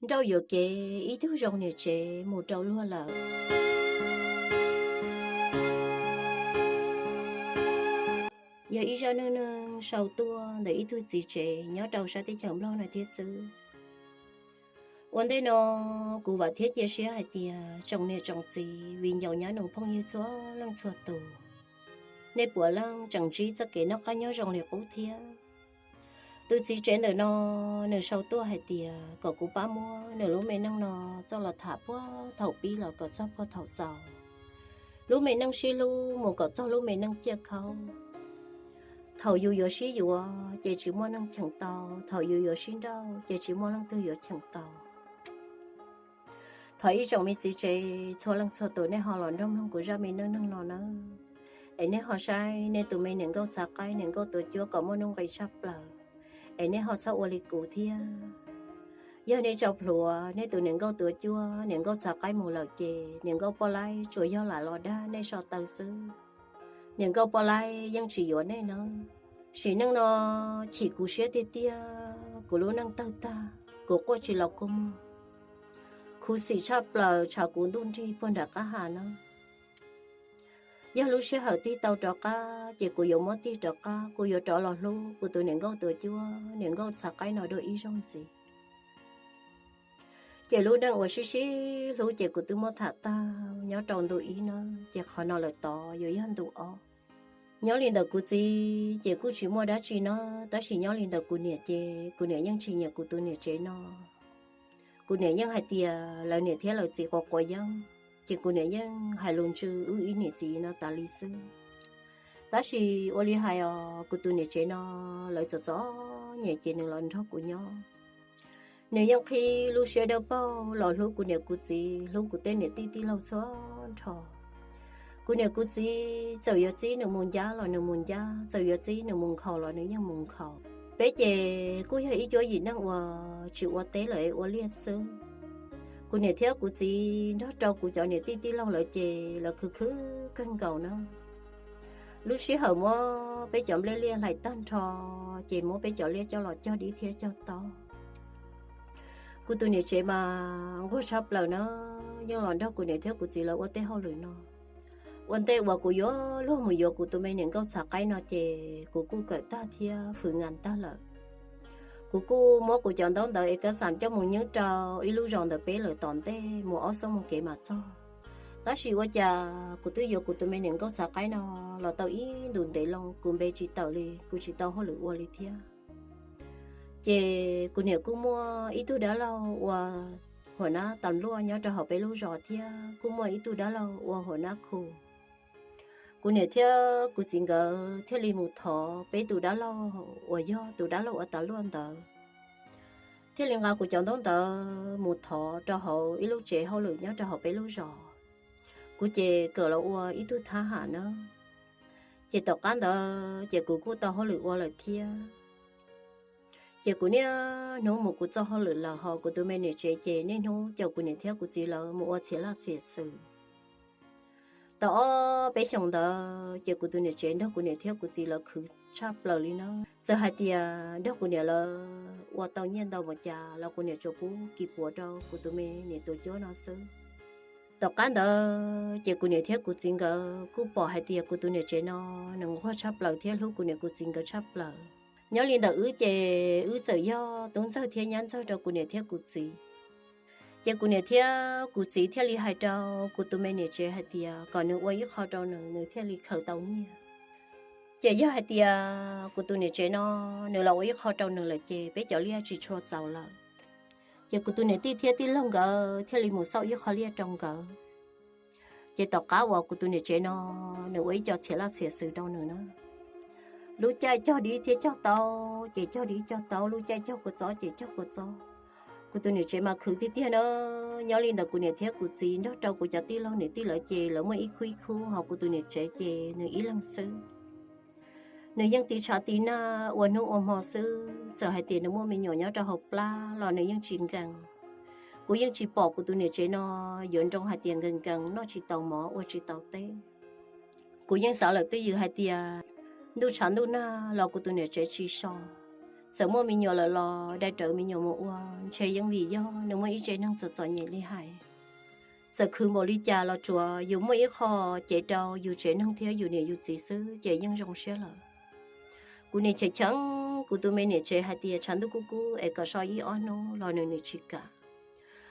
Nrauj yuam kev ib tug zoo niam tsev mus rau luag lawm. Yog ib zaj neej neeg sau tuaj ntawm ib tug txiv tsev nyob rau sab teb chaws Nplog no thiab xwb. Ua ntej no, kuv vam thiab cia siab hais tias tsoom niam tsoom txiv, viv ncaus nyab nus phooj ywg txhua leej txhua tus, nej puav leej tseem ntsib txoj kev noj qab nyob zoo li qub thiab. Tus txiv tsev ntawm no, nws sau tuaj hais tias kom kuv pab muab nws lub me neej no txoj los tham puag thaum pib los kom txog puag thaum xaus. Lub me neej sib hlub mus kom txog lub me neej ciaj khaub. Thaum yus yuav sib yuav ces tsis muaj neeg cheem tau, thaum yus yuav sib nrauj ces tsis muaj leej twg yuav cheem tau. Thov ib tsoom me txiv tsev txhua leej txhua tus nej ho los nrog mloog kuv zaj me neej neeg no nawb, es nej ho saib nej tus me niam nkauj txhav qaib niam nkauj tuav cuab kom muaj nuj nqis tshaj plaws, es nej ho txhob ua li kuv thiab. Yog nej tso plhuav nej tus niam nkauj tuav cuab niam nkauj txhav qaib mus lawm ces niam nkauj poj laib tsuas yog lam los dag nej so taw xwb. Niam nkauj poj laib yeej tsis yuav nej nawb. Sim neej no chim kuv siab tiag tiag, kuv lub neej tawg tag, kuv quaj tsis los kua muag. Khuv xim tshaj plaws tshav kuv ntuj nrig puag nram qab ha nawb. Yog lub sij hawm tig tau rov qab ces kuv yuav muab tig rov qab, kuv yuav rov los hlub kuv tus niam nkauj tuav cuab niam nkauj txhav qaib no dua ib zaug ntxiv. Ces lub neej uas sib sib hlub ces kuv twb muab tham tag nyob rau ntu ib na, ces qhov no lawm tod yuav yog ntu ob. Nyob li ntawm kuv txiv ces kuj tsis muaj dab tsi no, tab sis nyob li ntawm kuv niam ces kuv niam yeej tsis nyiam kuv tus niam tsev no. Kuv niam yeej hais tias lawv niam thiab lawv txiv quav quav yeeb, ces kuv niam yeej hais lus ntsws wb ib niam txiv no tas li xwb. Tab sis ua li hais os, kuv tus niam tsev no lawv txom txom nyem ces nws los nrog kuv nyob. Nws yeej qhib lub siab dawb paug los hlub kuv niam kuv txiv, hlub kuv tej niam tij tij laug txhua nrho. Kuv niam kuv txiv txawm yuav txib nws mus ncab los nws mus ncab, txawm yuav txib nws mus nkhaus los nws yeej mus nkhaus. Peb ces kuj yog ib cuab yim neej uas tsis ua teb lawm es ua liaj xwb. Kuv niam thiab kuv txiv nrog rau kuv cov niam tij tij laug lawv ces lawv khwv khwv kawg nkaus na. Lub sij hawm muab peb cov nplej liaj hlais tag nrho, ces muab peb cov liaj coj los cog dib thiab cog taub. Kuv tus niam tsev mas nquag tshaj plaws na, yeej los nrog kuv niam thiab kuv txiv lawv ua tej hauj lwm no. Ua ntej uas kuv yuav luag mus yuav kuv tus me niam nkauj txhav qaib no ces kuv kuj kawm tag thiab fwm ngas tag lawm. Kuv kuj muab kuv cov ntaub ntawv es kab xam coj mus nyeeb rau ib lub zos ntawm peb lawm tom ntej mus ob xuab moos kev mam txog. Tab sis ua cas kuv twb yuav kuv tus me niam nkauj txhav qaib no los tau ib ntus ntev loo kuv npe tsis tawm li, kuv tsis tau hauj lwm ua li thiab. Ces kuv niam kuj muaj ib tug dab laug ua huam nab tas luaj nyob rau hauv peb lub zos thiab kuj muaj ib tug dab laug ua huam nab khu. Kuv niam thiab kuv txiv nkawd thiaj li mus thov peb tus dab laug uas yog tus dab laug ua tas luaj ntawd, thiaj li nqa kuv cov ntaub ntawv mus thov rau hauv ib lub tsev hauj lwm nyob rau hauv peb lub zos. Kuv ces kawm los ua ib tug thab ham na. Ces tom qab ntawd ces kuv kuj tau hauj lwm ua lawm thiab. Ces kuv niaj hnub mus kuv txoj hauj lwm lawm, ho kuv tus me niam tsev ces niaj hnub caum kuv niam thiab kuv txiv lawv mus ua txhia laj txhia xwm. Tau ob peb xyoos ntawd ces kuv tus niam tsev nrog kuv niam thiab kuv txiv lawv khwv tshaj plaws li no. Txawm hais tias nrog kuv niam lawv ua tau nyiaj ntau npaum cas los kuv niam tsuas pub kis puav rau kuv tus me niam tuav cuab no xwb. Tom qab ntawd ces kuv niam thiab kuv txiv nkawd kuj pom hais tias kuv tus niam tsev no nws nquag tshaj plaws thiab hlub kuv niam kuv txiv nkawd tshaj plaws. Nyob li ntawm wb ces wb txawm yog tub ntxawg thiab nyab ntxawg rau kuv niam thiab kuv txiv. Ces kuv niam thiab kuv txiv thiaj li hais rau kuv tus me niam tsev hais tias kom nws ua ib qho rau nws, nws thiaj li khaws tau nyiaj. Ces yog hais tias kuv tus niam tsev no nws los ua ib qho rau nws lawm ces peb cov liaj tsis tshua txaus lawm. Ces kuv tus niam tij thiab tij laug nkawd thiaj li mus xauj ib qho liaj rau nkawd. Ces tom qab uas kuv tus niam tsev no nws ua ib co txhia laj txhia xwm rau nws na, lub caij cog dib thiab cog taub ces cog dib cog taub, lub caij cog kua txob ces cog kua txob. Kuv tus niam tsev mas khwv tiag tiag na. Nyob li ntawd kuv niam thiab kuv txiv nrog rau kuv cov tij laug niam tij lawv ces lawv muaj ib khub ib khub, ho kuv tus niam tsev ces nws ib leeg xwb. Nws yeej tiv tshav tiv nag ua hnub ua hmo xwb, txawm hais tias nws muaj me nyuam nyob rau hauv plab los nws yeej tsis nkees. Kuv yeej tsis pom kuv tus niam tsev no yuav nroo hais tias nkees nkees noj tsis tau mov ua tsis tau teb. Kuv yeej xav lawm twj ywm hais tias ntuj tshav ntuj nag los kuv tus niam tsev tsis so, Txawm muaj me nyuam lawm los dai rawv me nyuam mus ua, ntshe yeej vim yog nws muaj ib tsev neeg txom txom nyem li hais. Txawm khwv npaum li cas los tsuav yus muaj ib qho cev rau yus tsev neeg thiab yus niam yus txiv xwb ces yeej zoo siab lawm. Kuv niam cheem cheem kuv tus me niam tsev hais tias tshav ntuj kub kub es kom so ib ob hnub los nws nws tsis kam.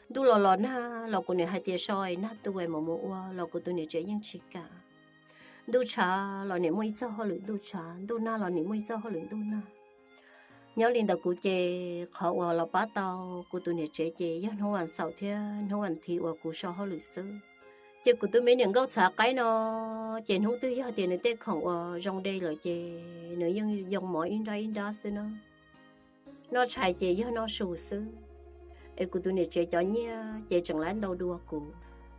Ntuj los los nag los kuv niam hais tias so es nag tu es mam mus ua los kuv tus niam tsev yeej tsis kam. Ntuj tshav los niam muaj ib txoj hauj lwm ntuj tshav, ntuj nag los niam muaj ib txoj hauj lwm ntuj nag. Nyob li ntawd kuv ces qhov uas los pab tau kuv tus niam tsev ces yog hnub vas xaum thiab hnub vas thiv uas kuv so hauj lwm xwb. Ces kuv tus me niam nkauj txhav qaib no ces hnub twg yog tias nws tej khoom uas zoo de lawm ces nws yeej yoo mov ib nrab ib nrab xwb na. Noj tshais ces yog noj su xwb, es kuv tus niam tsev cov nyiaj ces tseem laib ntau dua kuv.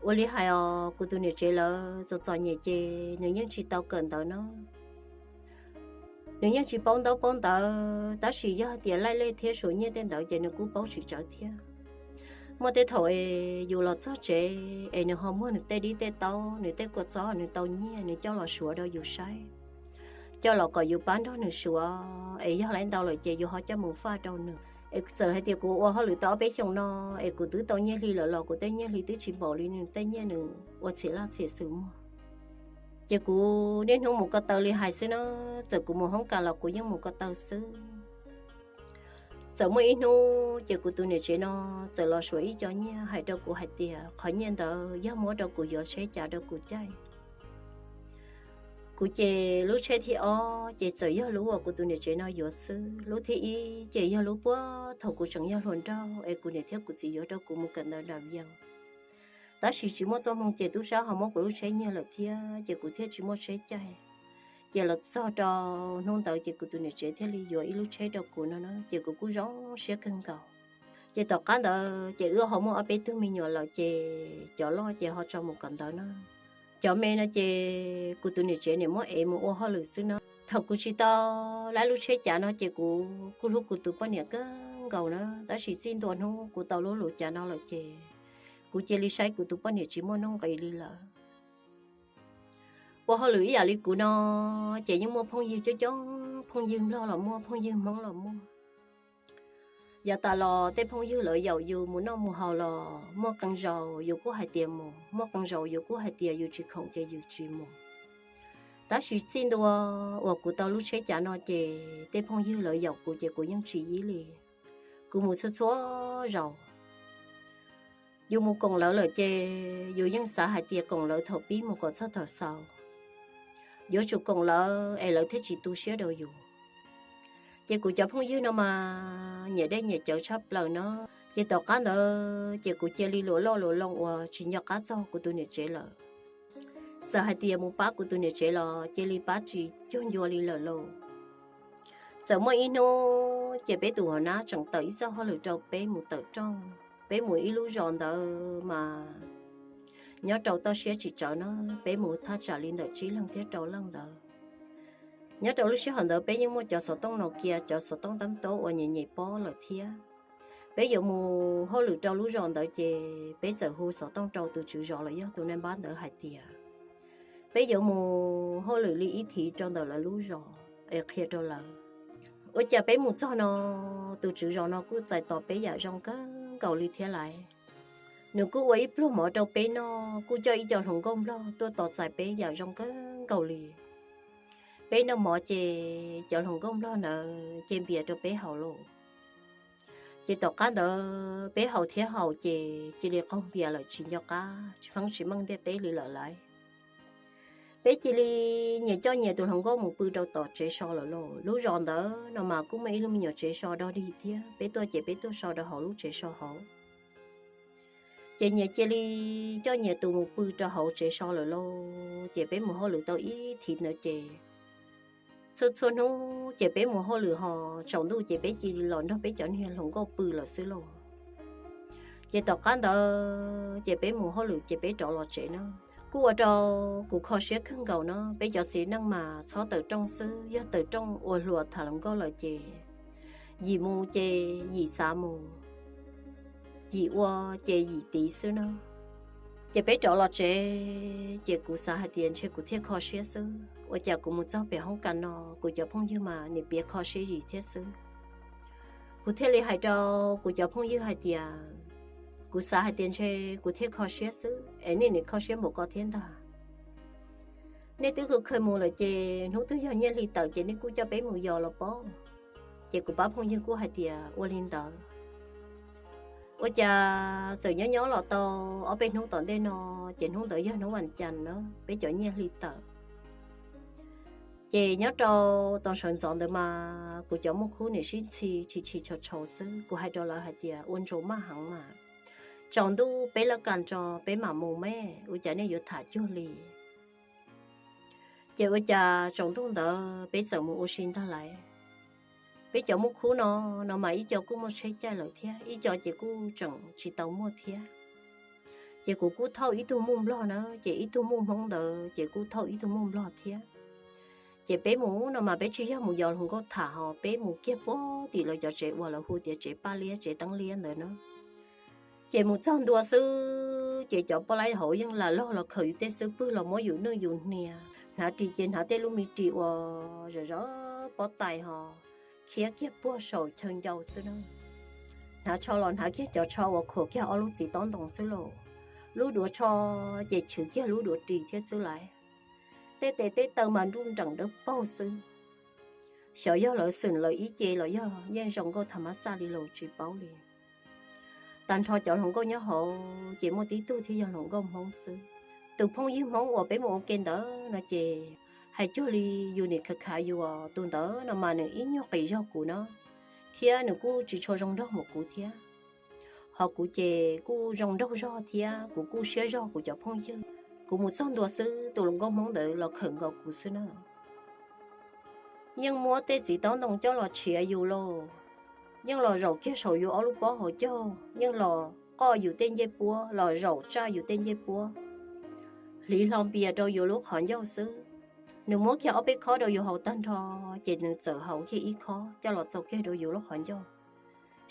Ua li hais os, kuv tus niam tsev lawv txom txom nyem ces nws yeej tsis tau kawm ntawv no. Nws yeej tsis paub ntaub paub ntawv, tab sis yog tias laij lej thiab suav nyiaj tej ntawd ces nws kuj paub tsis tsawv thiab. Muaj tej thaum es yus los txog tsev es nws ho muag nws tej dib tej taub, nws tej kua txob nws tau nyiaj nws coj los suav rau yus saib, coj los kom yus pab nrog nws suav, es yog laib ntau lawm ces yus ho coj mus faj rau nws. Es txawm hais tias kuv ua hauj lwm tau ob peb xyoos no es kuv twb tau nyiaj hli lawm los kuv tej nyiaj hli twb tsis npaum li nws tej nyiaj nws ua txhia laj txhia xwm muag. Ces kuv niaj hnub mus ko taw li hais xwb na, txawm kuv mus hoob kas los kuv yeej mus ko taw xwb. Txawm muaj ib hnub ces kuv tus niam tsev no txawm los suav ib co nyiaj hais rau kuv hais tias qhov nyiaj ntawd yog muab rau kuv yuav tsheb cav rau kuv caij. Kuv ces lub tsheb thib ob ces txawm yog lub uas kuv tus niam tsev no yuav xwb, lub thib ib ces yog lub puag thaum kuv tseem yog hluas nraug es kuv niam thiab kuv txiv yuav rau kuv mus kawm ntawv nram Vias. Tab sis tsis muaj txoj hmoo ces tub sab ho muab kuv lub tsheb nyiag lawm thiab ces kuv thiaj tsis muaj tsheb caij. Ces los txog rau hnub ntawd ces kuv tus niam tsev thiaj li yuav ib lub tsheb rau kuv no na, ces kuv kuj zoo siab kawg nkaus. Ces tom qab ntawd ces wb ho muaj ob peb tug me nyuam lawm ces cov loj ces ho tso mus kawm ntawv na. Cov me no ces kuv tus niam tsev niam muab ev mus ua hauj lwm xwb na. Thaum kuv tsis tau laib lub tsheb cav no ces kuv kuj hlub kuv tus poj niam kawg nkaus na, tab sis txij ntua hnub kuv tau lub lus cav no lawm ces kuv cia li saib kuv tus poj niam tsis muaj nuj nqis li lawm. Ua hauj lwm ib yam li kuv no ces yeej muaj phooj ywg coob coob, phooj ywg Nplog los muaj, phooj ywg Hmoob los muaj. Yav tas los tej phooj ywg lawv yaum yus mus noj mus haus los muaj qee zaus yus kuj hais tias mus, muaj qee zaus yus kuj hais tias yus tsis khoom ces yus tsis mus. Tab sis txij ntua uas kuv tau lub tsheb cav no ces tej phooj ywg lawv yaum kuv ces kuv yeej tsis yib li. Kuv mus txhua txhua zaus. Yus mus koom lawv lawm ces yus yeej xav hais tias koom lawv thaum pib mus kom txog thaum xaus. Yuav tsum koom lawv es lawv thiaj tsis tu siab rau yus. Ces kuv cov phooj ywg no mas nyiam dej nyiam cawv tshaj plaws no. Ces tom qab ntawd ces kuv cia li luam loj luam loo uas tsis nco qab txog kuv tus niam tsev lawm. Txawm hais tias mus pab kuv tus niam tsev los cia li pab tsis cuag ncua li lawm lauj. Txawm muaj ib hnub ces peb tus hauv nab tseem tawm ib txoj hauj lwm rau peb mus tawm rooj. Peb mus ib lub zos ntawd mas nyob rau toj siab tsis tsawv no, peb mus thaj tsam li ntawm tsib leeg thiab rau leej ntawd. Nyob rau lub sij hawm ntawd peb yeej muaj cov xov tooj Nokia, cov xov tooj tab tob uas nyem nyem pob lawm thiab. Peb yuav mus hauj lwm rau lub zos ntawd ces peb txawm hu xov tooj rau tus tswv zos los yog tus nai npab ntawd hais tias peb yuav mus hauj lwm li ib thiv rau ntawm lawv lub zos es qhia rau lawv. Ua cas peb mus txog no, tus tswv zos no kuj txais tos peb yam zoo kawg nkaus li thiab lais. Nws kuj ua ib pluag mov rau peb noj, kuj coj ib co hluas nkauj nplog tuaj tos txais peb yam zoo kawg nkaus li. Peb noj mov ces cov hluas nkauj nplog ntawd ces npias rau peb haus lauj. Ces tom qab ntawd peb haus thiab haus ces cia li qaug npias lawm tsis nco qab, tsis feeb tsis meej ntiaj teb li lawm lauj. Peb cia li nyias coj nyias tus hluas nkauj mus pw rau tom tsev so lawm lauj. Lub zos ntawd no mas kuj muaj ib lub me nyuam tsev so dog dig thiab, peb tuaj ces peb tuaj so rau hauv lub tsev so hauv. Ces nyias cia li coj nyias tus mus pw rau hauv tsev so lawm lauj. Ces peb mus hauj lwm tau ib thiv ntawd ces txhua txhua hnub ces peb mus hauj lwm ho tsaus ntuj ces peb cia li los nrog peb cov niag hluas nkauj pw lawm xwb lauj. Ces tom qab ntawd ces peb mus hauj lwm ces peb rov los tsev na. Kuj ua rau kuv kho siab kawg nkaus na, peb cov txiv neej mas txhob tawm rooj xwb, yog tawm rooj ua hluas tham hluas nkauj lawm ces yim mus ces yim xav mus, yim ua ces yim tiv xwb na. Ces peb rov los tsev ces kuv xav hais tias ntshe kuv thiaj kho siab xwb, ua cas kuv mus txog pem hoob kas no kuv cov phooj ywg mas nim piav kho siab zim thiab xwb. Kuv thiaj li hais rau kuv cov phooj ywg hais tias, kuv xav hais tias ntshe kuv thiaj kho siab xwb es nej nim kho siab npaum ko thiab ntag. Nej twb khaws mus lawm ces hnub twg yog nyiaj hli tawm ces nej kuj coj peb mus yos los pob. Ces kuv pab phooj ywg kuj hais tias ua li ntawd. Ua cas txawm nyob nyob los tau ob peb hnub tom ntej no, ces hnub ntawd yog hnub vas cas na, peb cov nyiaj hli tawm. Ces nyob rau tau sawv ntxov ntawd mas kuv cov muaj khub nim sib ntxhi tshis tshis tshau tshau xwb. Kuv hais rau lawv hais tias ua ntsaus maj heev mas, tsaus ntuj peb laj kas tso peb mam mus me, ua cas nej yuav tham cuag li. Ces ua cas tsaus ntuj ntawd peb txawm mus ua si ntag lauj. Peb cov muaj khub no, no mas ib co kuj muaj tsheb caij lawm thiab, ib co ces kuj tseem tsis tau muaj thiab. Ces kuv kuj thauj ib tug muj nplog na, ces ib tug muj hmoob ntawd ces kuj thauj ib tug muj nplog thiab. Ces peb mus no mas peb tsis yog mus yos hluas nkauj tham ho, peb mus kiag puag tim lawv cov tsev uas lawv hu tias tsev paj liab tsev teeb liab ntawd na. Ces mus txog ntua xwb ces cov poj laib hauv yeej lam log los khaws yus tej xub pwg los muab yus nwj yus hnia, hnav ris ces hnav tej lub me ris uas zom zaws pob tais ho khiab kiag puag saum chaw ncau xwb na. Hnav tsho los hnav kiag cov tsho uas khuam kiag ob lub txiv taub ntoo xwb lauj. Lub duav tsho ces chwv kiag lub duav ris thiab xwb lauj. Tej tes tej taw mas nruj nreem dawb paug xwb. Xyov yog lawv xwm lawv ib ce los yog yeej zoo nkauj tham mas xaj li los tsis paub li. Tag nrho cov hluas nkauj nyob hauv ces muaj tib tug thiab yog hluas nkauj hmoob xwb. Tus phooj ywg hmoob uas peb mus ua ke ntawd no ces hais cuag li yus nim khav khav yus, tus ntawd no mas nws ib nyuag qis zog kuv na, thiab nws kuj tsis tshua zoo nraug mus kuv thiab. Ho kuv ces kuj zoo nraug zog thiab kuv kuj siab zog kuv cov phooj ywg. Kuv mus txog ntua xwb tus hluas nkauj hmoob ntawd los khawm nkaus kuv xwb na. Yeej muab tej txiv taub ntoo coj los tshiav yus lauj, yeej los zaum kiag saum yus ob lub pob hauv caug, yeej los qoj yus tej ncej puab, los zaum tsaj yus tej ncej puab, hliv hlo npias rau yus lub qhov ncauj xwb. Nws muab kiag ob peb khob rau yus haus tag nrho, ces nws txawm haus kiag ib khob coj los txaus kiag rau yus lub qhov ncauj.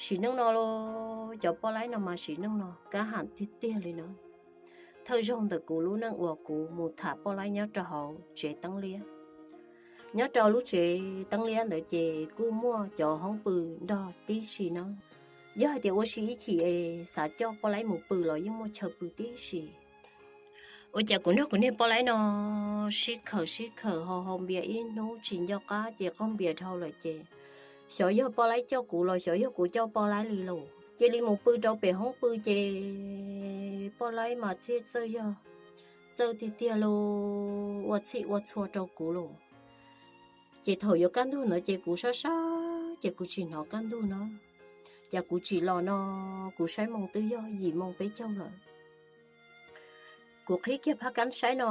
Sim neej no, cov poj laib no mas sim neej no kab ham tiag tiag li na. Thawj zaug ntawm kuv lub neej uas kuv mus tham poj laib nyob rau hauv tsev teeb liab. Nyob rau lub tsev teeb liab ntawd ces kuj muaj cov hoob pw nrog tib si na. Yog hais tias ua si ib chim es xav coj poj laib mus pw los yeej muaj chaw pw tib si. Ua cas kuv nrog kuv niag poj laib no sib khaws sib khaws ho haus npias ib hnub tsis nco qab ces qaug npias dhau lawm ces xyov yog poj laib coj kuv los xyov yog kuv coj poj laib li lauj. Cia li mus pw rau pem hoob pw ces poj laib mas thiaj txawj yog txawj tiag tiag lauj, ua txhij ua txhua rau kuv lauj. Ces thaum yuav kaj ntug ntawd ces kuv sab sab ces kuv tsis hnov kaj ntug no. Ces kuv tsim los no, kuv saib moo twb yog yim moo peb caug lawm. Kuv qhib kiag phab kab saib no,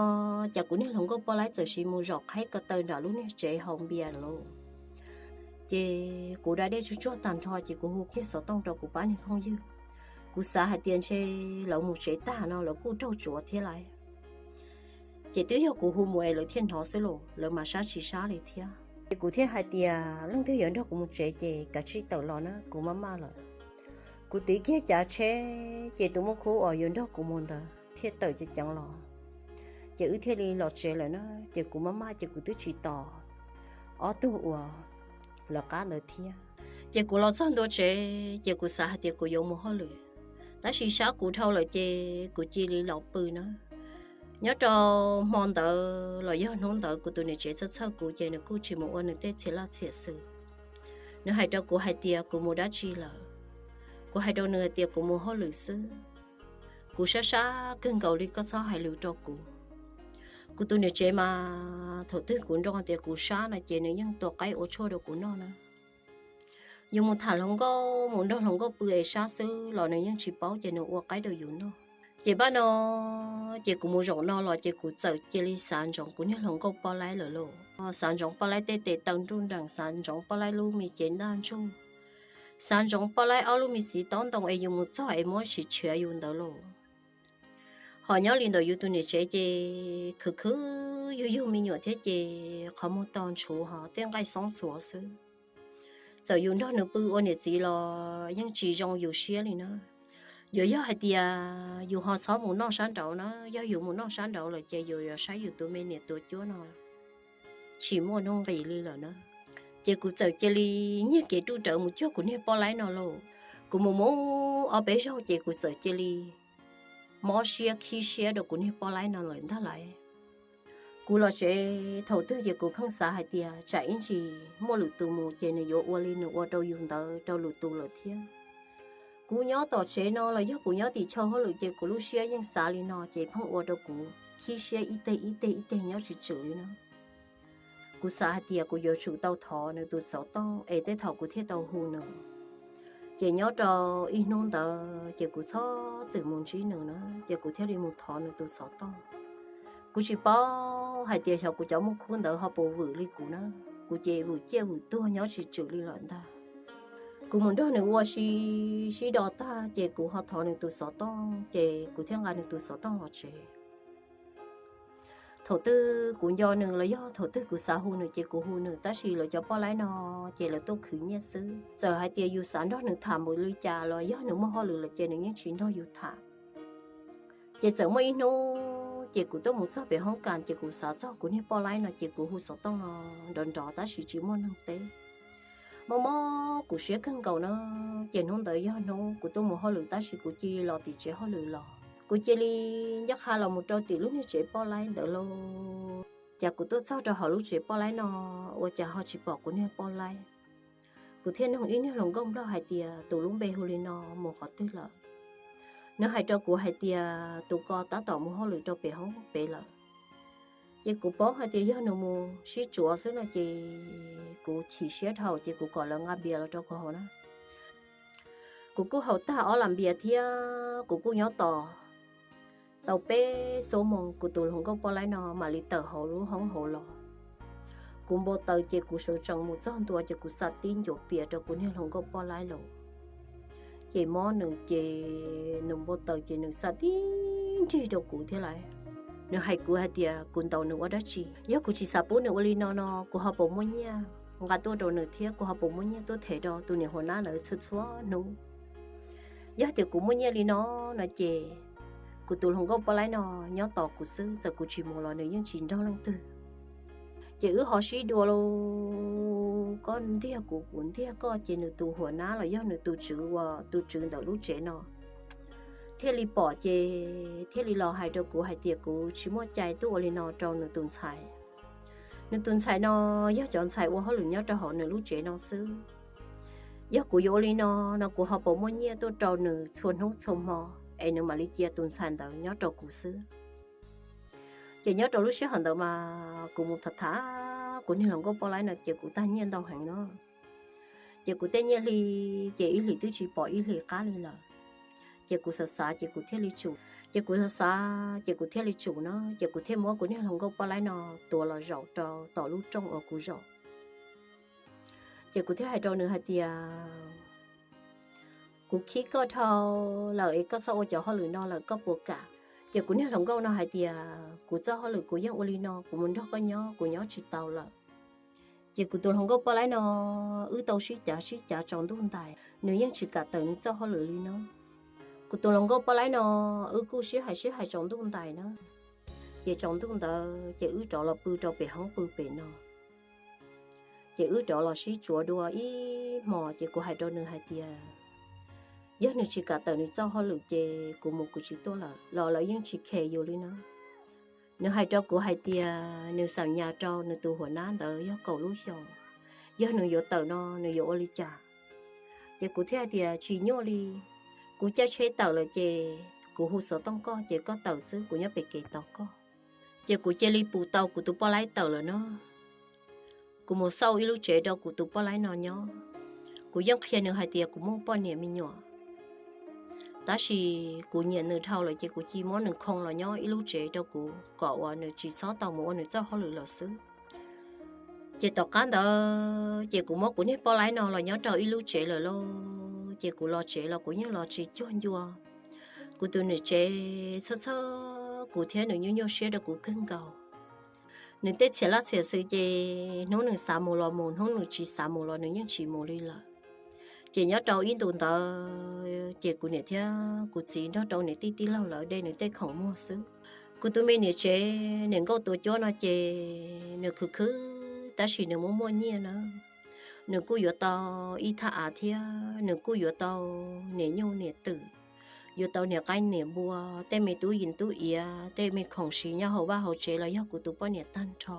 ces kuv niag hluas nkauj poj laib txawm sim mus zaum qhaib ko taw nram lub niag tsev haus npias lauj. Ces kuv da dej tsuag tsuag tag nrho ces kuv hu kiag xov tooj rau kuv pab niag phooj ywg. Kuv xav hais tias ntshe lawv mus tsev tag no lawv kuj raug tsuav thiab lauj. Ces twb yog kuv hu mus es lawv thiaj hnov xwb los lawv mas sab tsis sab li thiab. Ces kuv thiaj hais tias leej twg yuav nrog kuv mus tsev ces kav tsij tawm los na, kuv maj maj lawm. Kuv tiv kiag cav tsheb ces tus muaj khub uas yuav nrog kuv mus ntawd thiaj tawm ceev ceev los. Ces wb thiaj li los tsev lawm na, ces kuv maj maj ces kuv twb tsis tos ob tug uas lawv qab ntawd thiab. Ces kuv los txog ntua tsev ces kuv xav hais tias kuv yuav mus hauj lwm, tab sis sab kuv dhau lawm ces kuv cia li los pw na. Nyob rau hmo ntawd los yog hnub ntawd kuv tus niam tsev txhawj txhawj kuv ces nws kuj tsis mus ua nws tej txhia laj txhia xwm. Nws hais rau kuv hais tias kuv mus dab tsi lawm. Kuv hais rau nws hais tias kuv mus hauj lwm xwb. Kuv sab sab kawg nkaus li koj txhob hais lus rau kuv. Kuv tus niam tsev mas thaum twg kuv nrog tias kuv sab no ces nws yeej tua qaib ua tshuaj rau kuv noj na. Yus mus tham hluas nkauj mus nrog hluas nkauj pw es sab xwb los nws yeej tsis paub ces nws ua qaib rau yus noj. Ces paj no, ces kuv mus zaum no los ces kuv txawm cia li xav ntsoov kuv niag hluas nkauj poj laib lawm lauj. Xav ntsoov poj laib tej tes taw nruj nreem, xav ntsoov poj laib lub me cev ntaj ntsug, xav ntsoov poj laib ob lub me txiv taub ntoo es yus mus txog es muab sim tshiav yus ntawd lauj. Ho nyob li ntawm yus tus niam tsev ces khwv khwv yug yug me nyuam thiab ces qhov muag to ntshuv ho tej nqaij xoob xuav xwb. Txawm yus nrog nws pw ua niam txiv los yeej tsis zoo yus siab li na. Yuav yog hais tias yus ho txhob mus noj sab nraud na, yog yus mus noj sab nraud lawm ces yus yuav saib yus tus me niam tuav cuab no tsis muaj nuj nqis li lawm na. Ces kuv txawm cia li nyiag kev ruj rawv mus cuag kuv niag poj laib no lauj. Kuv mus mus ob peb zaug ces kuv txawm cia li mob siab khib siab rau kuv niag poj laib no lawm ntag lauj. Kuv los tsev thaum twg ces kuv pheej xav hais tias tsam ib ntsis muaj lwm tus mus ces nws yuav ua li nws ua rau yus ntawd rau lwm tus lawm thiab. Kuv nyob tom tsev no los yog kuv nyob tim chaw hauj lwm ces kuv lub siab yeej xav li no ces pheej ua rau kuv khib siab ib teg ib teg ib teg nyob tsis tswm li no. Kuv xav hais tias kuv yuav tsum tau thov nws tus xov tooj es tej thaum kuv thiaj tau hu nws. Ces nyob rau ib hnub ntawd ces kuv txhob txwm mus ntsib nws na, ces kuv thiaj li mus thov nws tus xov tooj. Kuv tsis paub hais tias xyov kuv cov muaj khub ntawd ho puas vwm li kuv na, kuv ces vwm ciaj vwm tuag nyob tsis tswm li lawm ntag. Kuv mus nrog nws ua si sib do tag ces kuv ho thov nws tus xov tooj ces kuv thiaj nqa nws tus xov tooj los tsev. Thaum twg kuv nco nws los yog thaum twg kuv xav hu nws ces kuv hu nws, tab sis lawv cov poj laib no ces lawv tuaj khwv nyiaj xwb. Txawm hais tias yus xav nrog nws tham mus li cas los yog nws muaj hauj lwm lawm ces nws yeej tsis nrog yus tham. Ces txawm muaj ib hnub ces kuv tuaj mus txog pem hoob kas ces kuv xav txog kuv niag poj laib no ces kuv hu xov tooj no nrov nrov tab sis tsis muaj neeg teb. Mob mob kuv siab kawg nkaus na, ces hnub ntawd yog hnub kuv tuaj mus hauj lwm tab sis kuv cia li los tim tsev hauj lwm los. Kuv cia li ncaj qha los mus rau tim lub niag tsev poj laib ntawd lauj. Ces kuv tuaj txog rau hauv lub tsev poj laib no, ua cas ho tsis pom kuv niag poj laib. Kuv thiaj nug ib niag hluas nkauj nplog hais tias tus lub npe hu li no mus qhov twg lawm. Nws hais rau kuv hais tias tus ko tab tom mus hauj lwm rau pem hoob pem lawm. Ces kuv paub hais tias yog nws mus sib tsuav xwb no ces kuv chim siab dhau ces kuv kom lawv nqa npias los rau kuv haus na. Kuv kuj haus tag ob lam npias thiab kuv kuj nyob tos tau peb xuab moos kuv tus hluas nkauj poj laib no mam li tawm hauv lub hoob hauv los. Kuv npau taws ces kuv sawv tsees mus txog ntua ces kuv xa tib ncuav pias rau kuv niag hluas nkauj poj laib los. Ces mob nws ces nws npau taws ces nws xa tib nrig rau kuv thiab lauj. Nws hais kuv hais tias kuv ntaus nws ua dab tsi, yog kuv tsis xav pub nws ua li no no kuv ho puas muaj nyiaj nqa tuaj rau nws thiab kuv ho puas muaj nyiaj tuaj them rau tus niam huas nab ntawd txhua txhua hnub. Yog tias kuv muaj nyiaj li no no ces kuv tus hluas nkauj poj laib no nyob tos kuv xwb, txawm kuv tsis mus los nws yeej tsis nrog leej twg. Ces wb ho sib dua lauj, koj ntiag kuv kuv ntiag koj ces nws tus huas nab los yog nws tus tswv uas tus tswv ntawm lub tsev no thiaj li pom ces thiaj li los hais rau kuv hais tias kuv tsis muaj cai tuaj ua li no rau nws tus ntxhais. Nws tus ntxhais no yog cov ntxhais ua hauj lwm nyob rau hauv nws lub tsev no xwb. Yog kuv yuav ua li no no kuv ho puas muaj nyiaj tuaj rau nws txhua hnub txhua hmo es nws mam li cia tus ntxhais ntawd nyob rau kuv xwb. Ces nyob rau lub sij hawm ntawd mas kuv mus tham tham kuv niag hluas nkauj poj laib no ces kuv tag nyiaj ntau heev no. Ces kuv tej nyiaj hli ces ib hlis twb tsis pom ib hlis qab li lawm. Ces kuv xav xav ces kuv thiaj li tsum, ces kuv xav xav ces kuv thiaj li tsum no, ces kuv thiaj muab kuv niag hluas nkauj poj laib no tuav los zaum rau tom lub rooj uas kuv zaum. Ces kuv thiaj hais rau nws hais tias, kuv khib koj dhau lawm es koj txhob ua cov hauj lwm no lawm koj puas kam? Ces kuv niag hluas nkauj no hais tias kuv txoj hauj lwm kuv yeej ua li no, kuv mus nrog koj nyob kuv nyob tsis tau lawm. Ces kuv tus hluas nkauj poj laib no wb tau sib cav sib cav tsaus ntuj ntais, nws yeej tsis kam tawm nws txoj hauj lwm li no. Kuv tus hluas nkauj poj laib no wb kuj sib hais sib hais tsaus ntuj ntais na. Ces tsaus ntuj ntawd ces wb rov los pw rau pem hoob pw pem no. Ces wb rov los sib tsuav dua ib hmos ces kuv hais rau nws hais tias, yog nws tsis kam tawm nws txoj hauj lwm ces kuv mus kuv tsis tuaj lawm los lawv yeej tsis khes yus li no. Nws hais rau kuv hais tias nws xeem nyas rau nws tus huas nab ntawd yog kaum lub xyoo, yog nws yuav tawm no nws yuav ua li cas? Ces kuv thiaj hais tias tsis nyuaj li, kuv caij tsheb tawm lawm ces kuv hu xov tooj koj ces koj tawm xwb, kuv nyob pem kev tos koj. Ces kuv cia li pus tau kuv tus poj laib tawm lawm no. Kuv mus xauj ib lub tsev rau kuv tus poj laib no nyob. Kuv yeej qhia nws hais tias kuv muaj poj niam me nyuam, tab sis kuv nyiam nws dhau lawm ces kuv cia muab nws khoo los nyob ib lub tsev rau kuv kom uas nws tsis txhob tau mus ua nws txoj hauj lwm lawm xwb. Ces tom qab ntawd ces kuv muab kuv niag poj laib no los nyob rau ib lub tsev lawm lauj. Ces kuv los tsev los kuv yeej los tsis cuag ncua. Kuv tus niam tsev txhawj txhawj kuv thiab nws nyuaj nyuaj siab rau kuv kawg nkaus. Nws tej txhiam laj txhiam xwm ces hnub nws xav mus los mus, hnub nws tsis xav mus los nws yeej tsis mus li lawm. Ces nyob rau ib ntus ntawd ces kuv niam thiab kuv txiv nrog rau niam tij tij laug lawv de nws tej khoom muag xwb. Kuv tus me niam tsev niam nkauj tua cuab no ces nws khwv khwv tab sis nws muaj muaj nyiaj na. Nws kuj yuav tau ib thaj av thiab nws kuj yuav tau niam nyuj niam twm, yuav tau niam qaib niam npua, tej me tub yim tub iav, tej me khoom siv nyob hauv vaj hauv tsev los yog kuv tus poj niam tag nrho.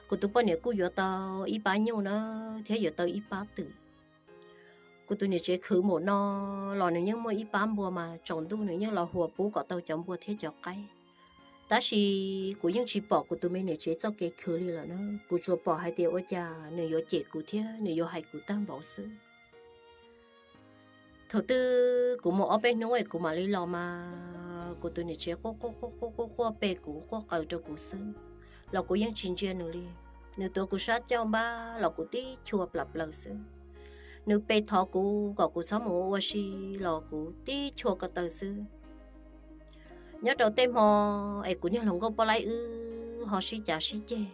Kuv tus poj niam kuj yuav tau ib pab nyuj na, thiab yuav tau ib pab twm. Kuv tus niam tsev khwv npaum no los nws yeej muaj ib pab npua mas tsaus ntuj nws yeej los huas pub kom tau cov npua thiab cov qaib. Tab sis kuv yeej tsis pom kuv tus me niam tsev txoj kev khwv li lawm na, kuv tsuas pom hais tias ua cas nws yuav cem kuv thiab nws yuav hais kuv tag npaum xwb. Thaum twg kuv mus ob peb hnub es kuv mam li los mas kuv tus niam tsev quaj quaj quaj quaj quaj pe kuv, quaj qw rau kuv xwb, los kuv yeej tsis ntsia nws li. Nws tuav kuv sab caj npab los kuv tib chua plam plaws xwb. Nws pe thov kuv kom kuv txhob mus ua si los kuv tib chua ko taw xwb. Nyob rau tej hmo es kuv niag hluas nkauj poj laib wb ho sib cav sib ceg.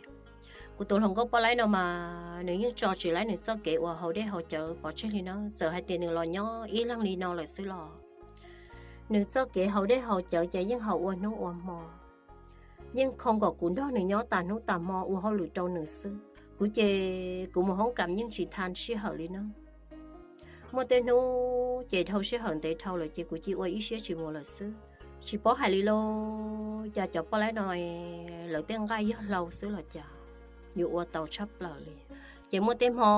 Kuv tus hluas nkauj poj laib no mas nws yeej tso tsis laib nws txoj kev uas haus dej haus cawv pov tseg li na, txawm hais tias nws los nyob ib leeg li no lawm xwb los nws txoj kev haus dej haus cawv ces yeej haus ua hnub ua hmo, yeej khoo kom kuv nrog nws nyob tas hnub tas hmo ua hauj lwm rau nws xwb. Kuv ces kuv mus hoob kas yeej tsis tha sij hawm li na. Muaj tej hnub ces dhau sij hawm ntev dhau lawm ces kuv cia ua ib siab tsis mus lawm xwb. Tsis paub hais li lauj, cas cov poj laib no lawv tej nqaij yog hlau xwb los cas, yuav ua tau tshaj plaws li. Ces muaj tej hmo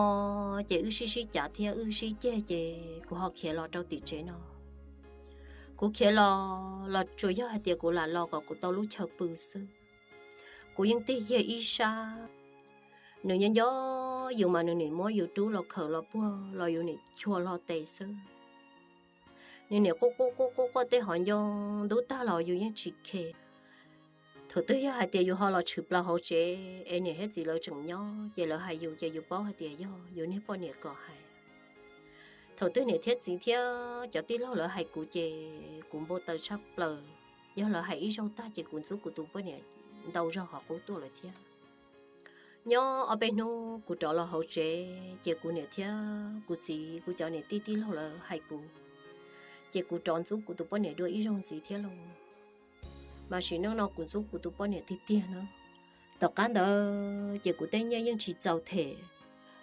ces wb sib sib cav thiab wb sib ceg ces kuv ho khiav los rau tim tsev no. Kuv khiav los los tsuas yog hais tias kuv lam los kom kuv tau lub chaw pw xwb. Kuv yeej tig yag ib sab. Nws nyob nco yus mas nws nim muab yus rub los khawm los puag los yus nim chua hlo tes xwb. Nws nim quaj quaj quaj quaj quaj tej hov ncoo ntub tag los yus yeej tsis khe. Thaum twg yog hais tias yus ho los tshwm plaws hauv tsev es niam thiab txiv lawv tseem nyob ces lawv hais yus ces yus paub hais tias yog yus niag poj niam kom hais. Thaum twg niam thiab txiv thiab cov tij laug lawv hais kuv ces kuv npau taws tshaj plaws. Yog lawv hais ib zaug tag ces kuv ntxub kuv tus poj niam ntau zaug qhov qub tuaj lawm thiab. Nyob ob peb hnub kuv rov los hauv tsev ces kuv niam thiab kuv txiv kuv cov niam tij tij laug lawv hais kuv, ces kuv rov ntxub kuv tus poj niam dua ib zaug ntxiv thiab lauj. Mas sim neej no kuv ntxub kuv tus poj niam tiag tiag na. Tom qab ntawd ces kuv tej nyiaj yeej tsis txaus them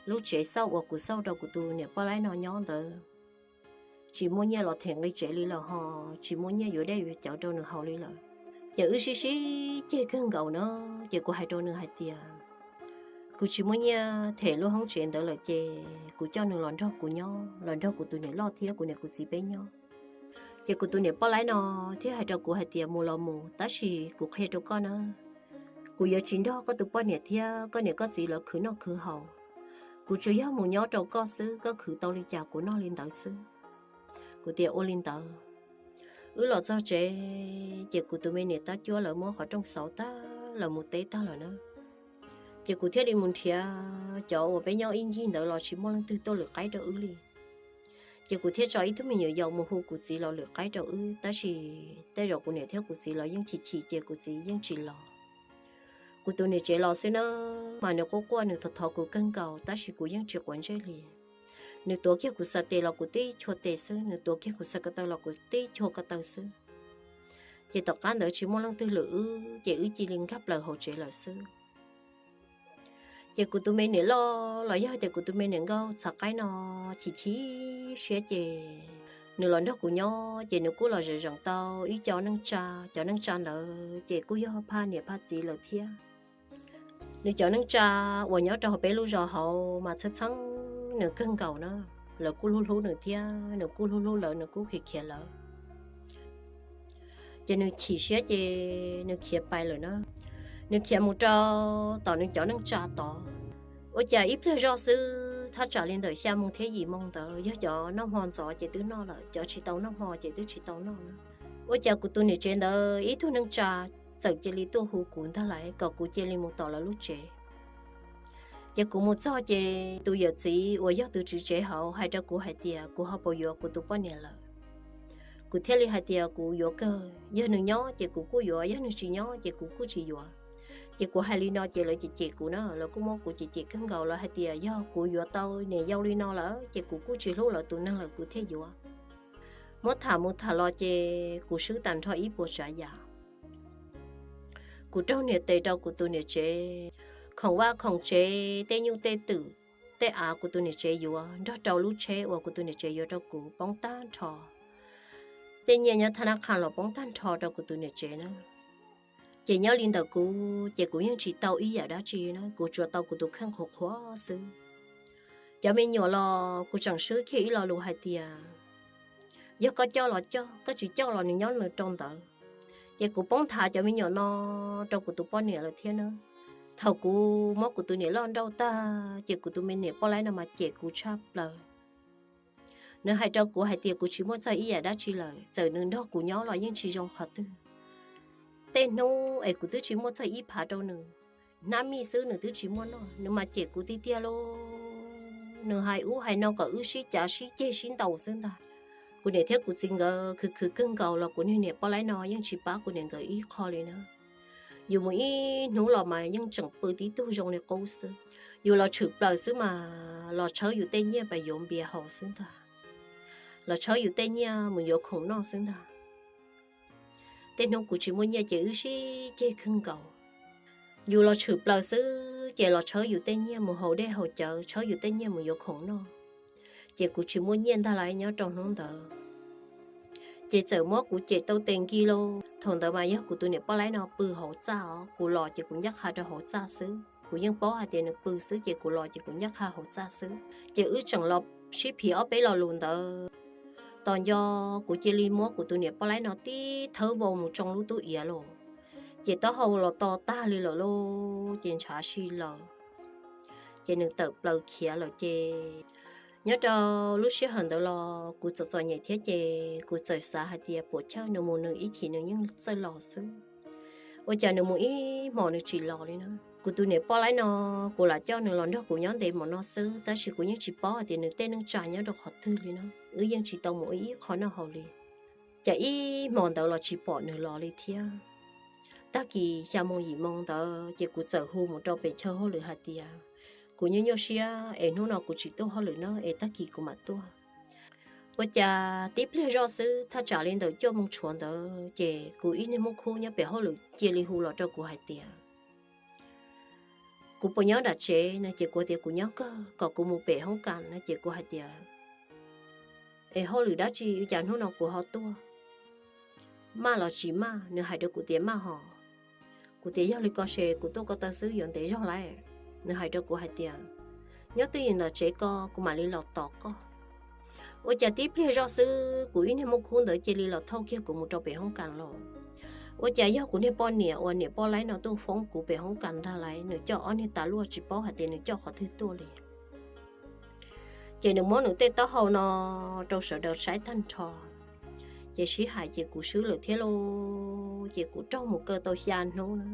lub tsev xauj uas kuv xauj rau kuv tus niam poj laib no nyob ntawd. Tsis muaj nyiaj los them nqi tsev li lawm ho tsis muaj nyiaj yuav dej yuav cawv rau nws haus li lawm. Ces wb sib sib ceg kawg nkaus na, ces kuv hais rau nws hais tias kuv tsis muaj nyiaj them lub hoob tsev ntawd lawm ces kuv coj nws los nrog kuv nyob, los nrog kuv tus niam loj thiab kuv niam kuv txiv peb nyob. Ces kuv tus niam poj laib no thiaj hais rau kuv hais tias mus los mus, tab sis kuv qhia rau koj na, kuv yuav tsis nrog koj tus poj niam thiab koj niam koj txiv lawv khwv noj khwv haus. Kuv tsuas yog mus nyob rau koj xwb, koj khwv tau li cas kuv noj li ntawd xwb. Kuv tias ua li ntawd. Wb los txog tsev ces kuv tus me niam tab cuab lawv muab qhov rooj xauv tag lawv mus teb tag lawm na. Ces kuv thiaj li mus nrhiav cov uas peb nyob ib ncig ntawd los tsis muaj leej twg tuaj lwm qaib rau wb li. Ces kuv thiaj tso ib tug me nyuam yaus mus hu kuv txiv los lwm qaib rau wb, tab sis tej zaum kuv niam thiab kuv txiv los yeej chim chim ces kuv txiv yeej tsis los. Kuv tus niam tsev los xwb na, mas nws quaj quaj nws thov thov kuv kawg nkaus tab sis kuv yeej tsis quav ntsej li. Nws tuav kiag kuv xa tes los kuv tib chua tes xwb, nws tuav kiag kuv xa ko taw los kuv tib chua ko taw xwb. Ces tom qab ntawd tsis muaj leej twg lwm wb ces wb cia li nkag plaws hauv tsev lawm xwb. Ces kuv tus me niam loj los yog tias kuv tus me niam nkauj txhav qaib no chim chim siab ces nws los nrog kuv nyob ces nws kuj los zeem zeem tau ib co neej tsa, cov neej tsa ntawd ces kuj yog phaj niam phaj txiv lawm thiab. Nws cov neej tsa uas nyob rau hauv peb lub zos hauv mas txheeb txheeb nws kawg nkaus na, lawv kuj hlub hlub nws thiab nws kuj hlub hlub lawv, nws kuj khiav khiav lawv. Ces nws chim siab ces nws khiav pais lawm na. Nws khiav mus rau tom nws cov neej tsa tod. Ua cas ib pliag zoj xwb thaj tsam li ntawm xya moo thiab yim moo ntawd, yog cov noj hmo ntxov ces twb noj lawm, cov tsis tau noj hmo ces twb tsis tau noj na. Ua cas kuv tus niam tsev ntawd ib tug neej tsa txawm cia li tuaj hu kuv ntag lauj, kom kuv cia li mus tom lawv lub tsev. Ces kuv mus txog ces tus yawm txiv uas yog tus tswv tsev hauv hais rau kuv hais tias kuv ho puas yuav kuv tus poj niam lawm. Kuv thiaj li hais tias kuv yuav kawg, yog nws nyob ces kuv kuj yuav, yog nws tsis nyob ces kuv kuj tsis yuav. Ces kuv hais li no ces lawv cem cem kuv na, lawv kuj muab kuv cem cem kawg nkaus, lawv hais tias yog kuv yuav tau niam yau li no lawm ces kuv kuj tsis hlub lawv tus neeg lawm kuv thiaj yuav. Muab tham mus tham los ces kuv swb tag nrho ib puas tsav yam. Kuv raug niam tes rau kuv tus niam tsev, khoom vaj khoom tsev, tej nyuj tej twm, tej av kuv tus niam tsev yuav nrog rau lub tsheb uas kuv tus niam tsev yuav rau kuv poob tag nrho. Tej nyiaj nyob thab nab qha los poob tag nrho rau kuv tus niam tsev na. Ces nyob li ntawm kuv ces kuv yeej tsis tau ib yam dab tsi na, kuv tsuas tau kuv tus kheej qhuav qhuav xwb. Cov me nyuam los kuv tseem swb kiag ib lo lus hais tias, yog koj coj los coj, koj tsis coj los nws nyob nws rau ntawd. Ces kuv poob nthav cov me nyuam no rau kuv tus poj niam lawm thiab na. Thaum kuv muab kuv tus niam loj nrauj tag ces kuv tus me niam poj laib no mas cem kuv tshaj plaws. Nws hais rau kuv hais tias kuv tsis muaj txog ib yam dab tsi lawm, txawm nws nrog kuv nyob los yeej tsis zoo qhov twg. Tej hnub es kuv twb tsis muaj txog ib phav rau nws, hnab mij xwb nws twb tsis muaj noj, nws mas cem kuv tiag tiag lauj. Nws hais ub hais no kom wb sib cav sib ceg sib ntaus xwb ntag. Kuv niam thiab kuv txiv nkawd khwv khwv kawg nkaus los kuv niag niam poj laib no yeej tsis pab kuv niam nkawd ib qho li na. Yus mus ib hnub los mas yeej tseem pw tib tug zoo li qub xwb. Yus los tshwm plaws xwb mas los tshawb yus tej nyiaj pas yuav npias haus xwb ntag, los tshawb yus tej nyiaj mus yuav khoom noj xwb ntag. Tej hnub kuv tsis muaj nyiaj ces wb sib ceg kawg nkaus. Yus los tshwm plaws xwb ces los tshawb yus tej nyiaj mus haus dej haus cawv, tshawb yus tej nyiaj mus yuav khoom noj. Ces kuv tsis muaj nyiaj ntag lauj nyob rau hnub ntawd. Ces txawm muab kuv cem tau tes nkig lauj. Thaum ntawd mas yog kuv tus niam poj laib no pw hauv txaj os, kuv los ces kuv ncaj qha rau hauv txaj xwb. Kuv yeej paub hais tias nws pw xwb ces kuv los ces kuv ncaj qha hauv txaj xwb. Ces wb tseem los sib phiv ob peb lo lus ntawd. Tos nco kuv cia li muab kuv tus niam poj laib no tib thawb vau mus tsoo lub tub iav lauj. Ces taub hau los to tag li lawm lauj, ces ntshav si lawm. Ces nws tawm plaws khiav lawm ces nyob rau lub sij hawm ntawd los kuv txom txom nyem thiab ces kuv txawm xav hais tias puam chawj nws mus nws ib chim nws yeej txawj los xwb. Ua cas nws mus ib hmos nws tsis los li na. Kuv tus niam poj laib no, kuv lam coj nws los nrog kuv nyob ntev hmo no xwb, tab sis kuv yeej tsis paub hais tias nws tej neej tsa nyob rau qhov twg li na. Wb yeej tsis tau mus ua ib qho noj haus li. Cas ib hmo ntawd los tsis pom nws los li thiab. Tag kis xya moo yim moo ntawd ces kuv txawm hu mus rau pem chaw hauj lwm hais tias kuv nyuaj nyuaj siab es hnub no kuv tsis tuaj hauj lwm na es tag kis kuv mam tuaj. Ua cas tib pliag zoj xwb thaj tsam li ntawm cuaj moo tshuav ntawd ces kuv ib niag muaj khub nyob pem hauj lwm cia li hu los rau kuv hais tias kuv puas nyob nram tsev no ces kuv tias kuv nyob kawg, kom kuv mus pem hoob kas no ces kuv hais tias es hauj lwm dab tsi ua cas hnub no kuv ho tuaj? Maj los tsis maj? Nws hais rau kuv tias maj hos. Kuv tias yog li ko ces kuv tuaj ko taw xwb yuav ntev zog lauj. Nws hais rau kuv hais tias nyob twj ywm nram tsev ko kuv mam li los tos koj. Ua cas tib pliag zoj xwb kuv ib niag muaj khub ntawd cia li los thauj kiag kuv mus rau pem hoob kas los. Ua cas yog kuv niag poj niam uas niam poj laib no tuaj foob kuv pem hoob kas ntag lauj, nws coj ob niag tas luaj tsis paub hais tias nws coj qhov twg tuaj li. Ces nws muab nws tej taub hau no rau sawv daws saib tag nrho. Ces sib hais ces kuv swb lawm thiab lauj, ces kuv raug mus kaw tau xya hnub na.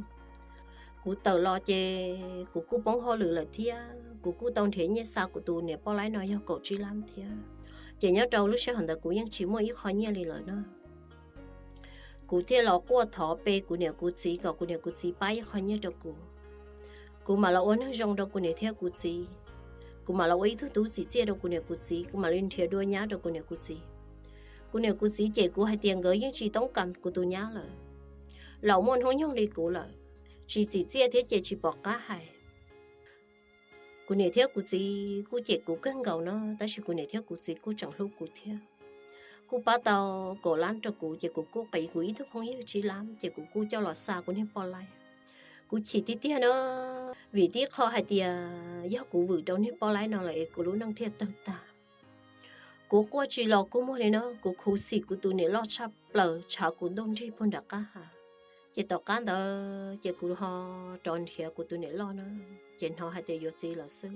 Kuv tawm los ces kuv kuj poob hauj lwm lawm thiab, kuv kuj tau nrhiav nyiaj xa kuv tus niam poj laib no yog kaum tsib lab thiab. Ces nyob rau lub sij hawm ntawd kuv yeej tsis muaj ib qho nyiaj li lawm na. Kuv thiaj los quaj thov pe kuv niam kuv txiv kom kuv niam kuv txiv pab ib qho nyiaj rau kuv. Kuv mam los ua neeg zoo rau kuv niam thiab kuv txiv. Kuv mam los ua ib tug tub txim txiaj rau kuv niam kuv txiv, kuv mam li nrhiav dua nyab rau kuv niam kuv txiv. Kuv niam kuv txiv cem kuv hais tias nkawd yeej tsis toob kas kuv tus nyab lawm. Laus muaj hnub nyoog li kuv lawm, tsis txim txiaj thiab ces tsis pom qab hais. Kuv niam thiab kuv txiv kuj cem kuv kawg nkaus no, tab sis kuv niam thiab kuv txiv kuj tseem hlub kuv thiab. Kuj pab tau kaum lab rau kuv, ces kuv kuj qiv kuv ib tug phooj ywg tsib lab, ces kuv kuj coj los xa kuv niag poj laib. Kuv chim tiag tiag na, vim tib qho hais tias yog kuv vwm rau niag poj laib no lawm es kuv lub neej thiaj tawg tag. Kuv quaj tsis los kua muag li na, kuv khuv xim kuv tus niam loj tshaj plaws, tshav kuv ntuj nrig puag nram qab ha. Ces tom qab ntawd ces kuv ho rov nrhiav kuv tus niam loj na, ces hnov hais tias yuav txiv lawm xwb.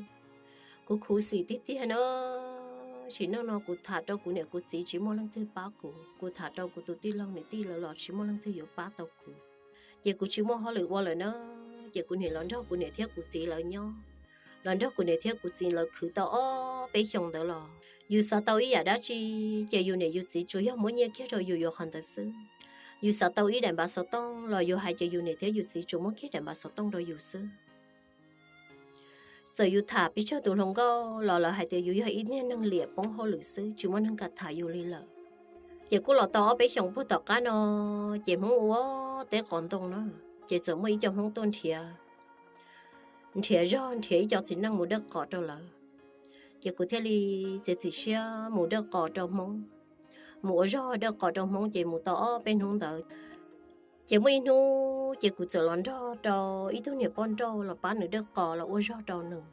Kuv khuv xim tiag tiag na, sim neej no kuv tham rau kuv niam kuv txiv tsis muaj leej twg pab kuv, kuv tham rau kuv tus tij laug niam tij lawv los tsis muaj leej twg yuav pab tau kuv. Ces kuv tsis muaj hauj lwm ua lawm na, ces kuv niam los nrog kuv niam thiab kuv txiv lawv nyob, los nrog kuv niam thiab kuv txiv lawv khwv tau ob peb xyoos ntawd los yus xav tau ib yam dab tsi, ces yus niam yus txiv tsuas yog muab nyiaj kiag rau yus yuav qhov ntawd xwb. Yus xav tau ib daim npav xov tooj los yus hais ces yus niam thiab yus txiv tsuas muab kiag daim npav xov tooj rau yus xwb. Txawm yus tham pes tsawg tus hluas nkauj los lawv hais tias yus yog ib niag neeg liam poob hauj lwm xwb, tsis muaj neeg kam tham yus li lawm. Ces kuj los tau ob peb xyoos puag tom qab no, ces Hmoob ua teb qos ntoo na, ces txawm muaj ib co Hmoob tuaj nrhiav, nrhiav zog nrhiav ib co txiv neej mus dawb qos rau lawv. Ces kuv thiaj li txiav txim siab mus dawj qos rau Hmoob. Mus ua zog dawj qos rau Hmoob ces mus tau ob peb hnub ntawd, ces muaj ib hnub ces kuv txawm los nrog rau ib tug niam poj nrauj los pab nws dawj qos los ua zog rau nws.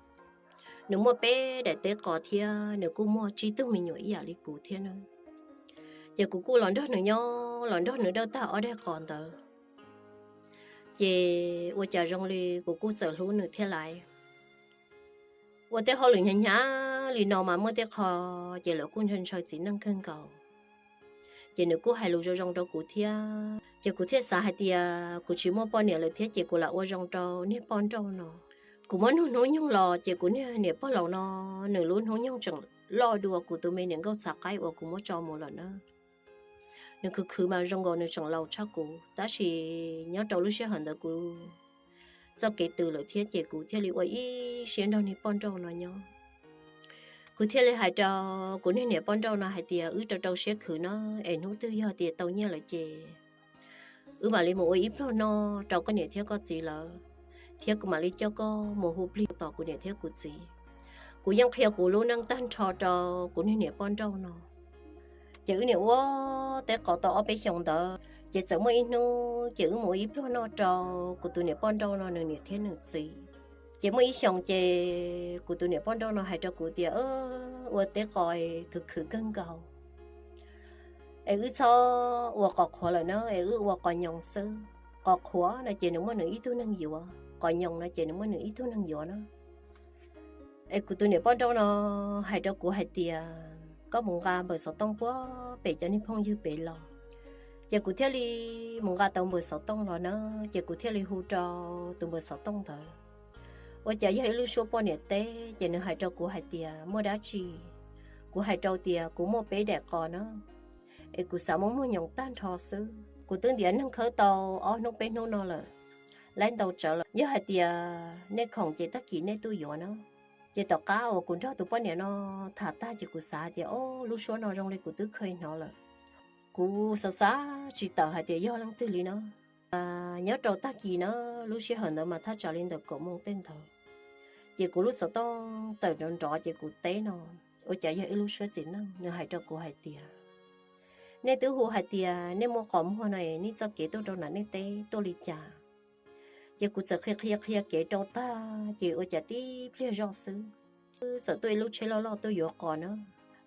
Nws muaj peb daim teb qos thiab nws kuj muaj tsib tug me nyuam ib yam li kuv thiab na. Ces kuv kuj los nrog nws nyob, los nrog nws dawj tag ob daim qos ntawd, ces ua cas zoo li kuv kuj txawm hlub nws thiab laiv. Ua tej hauj lwm hnyav hnyav li no mas muaj tej qho ces lawv kuj ntshaw ntshaw txiv neej kawg nkaus. Ces nws kuj hais lus zoo zoo rau kuv thiab, ces kuv thiaj xav hais tias kuv tsis muaj poj niam lawm thiab ces kuv lam ua zoo rau niag poj nrauj no. Kuv muab nug hnub nyoog los ces kuv niag niam pog laus no, nws lub hnub nyoog tseem loj dua kuv tus me niam nkauj txhav qaib uas kuv muab tso mus lawm na. Nws khwv khwv mas zoo nkaus nws tseem laus tshaj kuv, tab sis nyob rau lub sij hawm ntawd kuv txoj kev tws lawm thiab ces kuv thiaj li ua ib siab nrog niag poj nrauj no nyob. Kuv thiaj li hais rau kuv niag niam poj nrauj no hais tias wb rau rau siab khwv no, es hnub twg yog tias tau nyiaj lawm ces wb mam li mus ua ib pluag noj rau koj niam thiab koj txiv lawv, thiab kuv mam li coj koj mus hu plig tos kuv niam thiab kuv txiv. Kuv yeej qhia kuv lub neej tag nrho rau kuv niag niam poj nrauj no. Ces wb niam ua teb qos tau ob peb xyoos ntawd ces txawm muaj ib hnub ces wb mus ua ib pluag noj rau kuv tus niam poj nrauj no nws niam thiab nws txiv. Ces muaj ib xyoos ces kuv tus niam poj nrauj no hais rau kuv tias ua teb qos khwv khwv kawg nkaus, es wb txhob ua qos qhuav lawm na, es wb ua qos nyoos xwb. Qos qhuav no ces nws muaj nws ib tug neeg yuav, qos nyoos no ces nws muaj nws ib tug neeg yuav na. Es kuv tus niam poj nrauj no hais rau kuv hais tias koj mus nqa npawb xov tooj puag pem cov niag phooj ywg pem los. Ces kuv thiaj li mus nqa tau npawb xov tooj los na, ces kuv thiaj li hu rau tus npawb xov tooj ntawd. Ua cas yog ib lub suab poj niam teb, ces nws hais rau kuv hais tias muaj dab tsi. Kuv hais rau tias kuv muaj peb daim qos na, es kuv xav muab muag nyoos tag nrho xwb. Kuv twb ntiav neeg khawb tau ob hnub peb hnub no lawm, laib ntau tsawv lawm. Yog hais tias nej khoom ces tag kis nej tuaj yuav na. Ces tom qab uas kuv nrog tus poj niam no tham tag ces kuv xav hais tias o, lub suab no zoo li kuv twb kheev hnov lawm. Kuv xav xav tsis tawm hais tias yog leej twg li no. Nyob rau tag kis na, lub sij hawm ntawd mas thaj tsam li ntawm kaum moos tej ntawd, ces kuv lub xov tooj txawm nrov nrov ces kuv teb no, ua cas yog ib lub suab txiv neej, nws hais rau kuv hais tias nej twb hu hais tias nej muaj qos muag no, nej txoj kev tuaj rau nram nej teb tuaj li cas? Ces kuv txawm qhia qhia qhia kev rau tag ces ua cas tib pliag zoj xwb, txawm tuaj ib lub tsheb loj loj tuaj yuav qos na.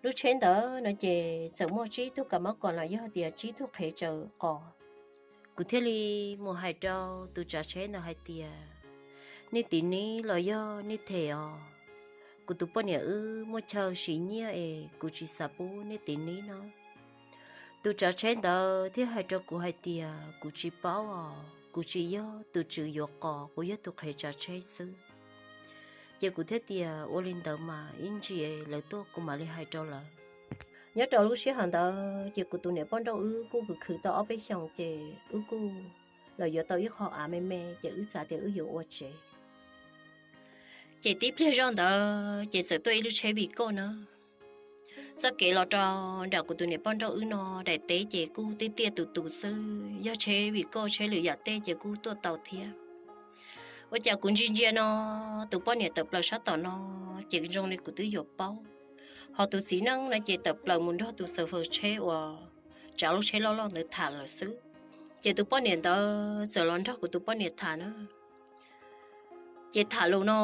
Lub tsheb ntawd no ces txawm muaj tsib tug kav mab kom los yog tias tsib tug qhev tsaws qos. Kuv thiaj li mus hais rau tus tsav tsheb ntawd hais tias nej tiv nib los yog nej them os, kuv tus poj niam wb muaj chaw siv nyiaj es kuv tsis xav pub nej tiv nib no. Tus tsav tsheb ntawd thiaj hais rau kuv hais tias kuv tsis paub os, kuv tsis yog tus tswv yuav qos, kuv yog tus qhev tsav tsheb xwb. Ces kuv thiaj tias ua li ntawd mas ib ntsis lawv tuaj kuv mam li hais rau lawv. Nyob rau lub sij hawm ntawd ces kuv tus niam poj nrauj wb kuj khwv khwv tau ob peb xyoos ces wb kuj los yuav tau ib qho av me me ces wb xav tias wb yuav ua tsev. Ces tib pliag zoj ntawd ces txawm tuaj ib lub tsheb vim koj na. Txoj kev los rau nram kuv tus niam poj nrauj wb no daim teb ces kuj tiaj tiaj tus tus xwb, yog tsheb vim koj tsheb lwm yam tej ces kuj tuaj tau thiab. Ua cas kuv ntsia ntsia no, tus poj niam tawm plaws sab tom no ces zoo li kuv twb yuav paub, ho tus txiv neej no ces tawm plaws mus nrog tus xav faws tsheb uas tsav lub tsheb loj loj ntawd tham lawm xwb. Ces tus poj niam ntawd txawm los nrog kuv tus poj niam tham na. Ces tham lus no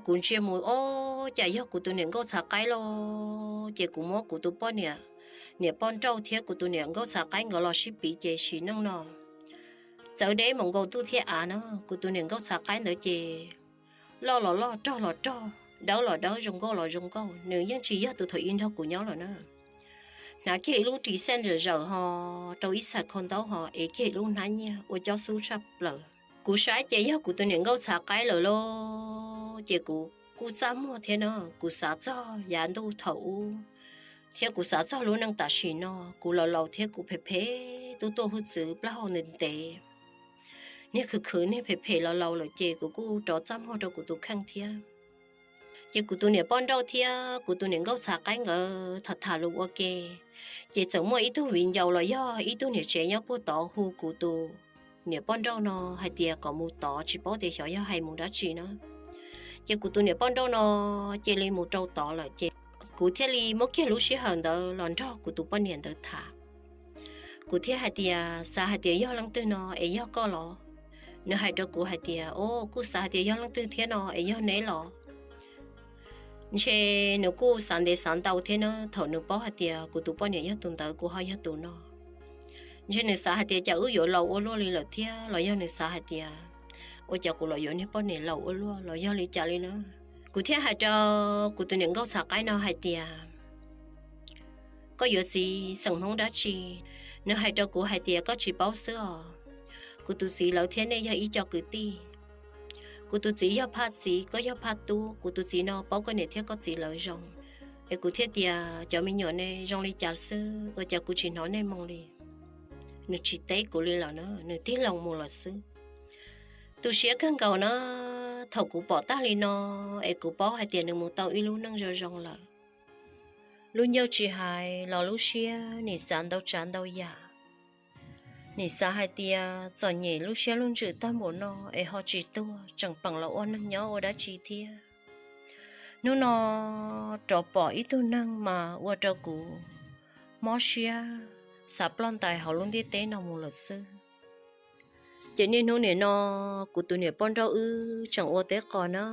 kuv ntsia mus ob cas yog kuv tus niam nkauj txhav qaib los, ces kuv muab kuv tus poj niam, niam poj nrauj thiab kuv tus niam nkauj txhav qaib nkawd los sib piv ces sim neej no txawv deb mus nkaus ntuj thiab av na. Kuv tus niam nkauj txhav qaib ntawd ces loj los loj, rog los rog, dawb los dawb, zoo nkauj los zoo nkauj, nws yeej tsis yog tus thaum ub nrog kuv nyob lawm na. Hnav kiag ib lub ris xej zawm zawm ho rau ib xas khau ntaub ho ev kiag ib lub hnab nyiaj ua cob xub tshaj plaws. Kuv saib ces yog kuv tus niam nkauj txhav qaib lawm lauj, ces kuv kuj txaj muag thiab no. Kuv xav txog yav ntuj thaum ub thiab kuv xav txog lub neej tam sim no, kuv laus laus thiab kuv phem phem, tub tuaj hwj txwv plaub hau ntev ntev, niag khwv khwv niag phem phem laus laus lawm ces kuv kuj rov txaj muag rau kuv tus kheej thiab. Ces kuv tus niam poj nrauj thiab kuv tus niam nkauj txhav qaib nkawd tham tham lus ua ke, ces txawm muaj ib tug viv ncaus los yog ib tug niam tsev nyob puag tod hu kuv tus niam poj nrauj no hais tias kom mus tod, tsis paub tias xyov yog hais mus dab tsi na. Ces kuv tus niam poj nrauj no cia li mus rau tod lawm ces Kuv thiaj li muab kiag lub sij hawm ntawd los nrog kuv tus poj niam ntawd tham. Kuv thiaj hais tias, xav hais tias yog leej twg no es yog koj los? Nws hais rau kuv hais tias, o, kuj xav hais tias yog leej twg thiab no es yog neb los? Ntshe nws kuj xav ntev xav ntau thiab na, thaum nws paub hais tias kuv tus poj niam yog tus ntawd, kuv ho yog tus no. Ntshe nws xav hais tias cas wb yuav laus ua luaj li lawm thiab, los yog nws xav hais tias ua cas kuv los yuav niag poj niam laus ua luaj los yog li cas li na. Kuv thiaj hais rau kuv tus niam nkauj txhav qaib no hais tias, koj yuav txiv xeem Hmoob dab tsi? Nws hais rau kuv hais tias, koj tsis paub xwb os, kuv tus txiv lawv thiab nej yog ib co kwv tij. Kuv tus txiv yog phaj txiv, koj yog phaj tub. Kuv tus txiv no paub koj niam thiab koj txiv lawv zoo. Es kuv thiaj tias, cov me nyuam ne zoo li cas xwb, ua cas kuv tsis hnov nej moo li? Nws tsis teb kuv li lawm na, nws tig loo mus lawm xwb. Tu siab kawg nkaus na, thaum kuv pom tag li no, es kuv paub hais tias nws mus tau ib lub neej zoo zoo lawm. Lub ncauj tsis hais los lub siab nim xav ntau tsav ntau yam. Nim xav hais tias txom nyem lub siab lub ntsws tag npaum no es ho tsis tuag, tseem peem los ua neeg nyob ua dab tsi thiab. Hnub no rov pom ib tug neeg mas ua rau kuv mob siab, xav ploj ntais hauv lub ntiaj teb no mus lawm xwb. Ces niaj hnub nim no kuv tus niam poj nrauj wb tseem ua teb qos na,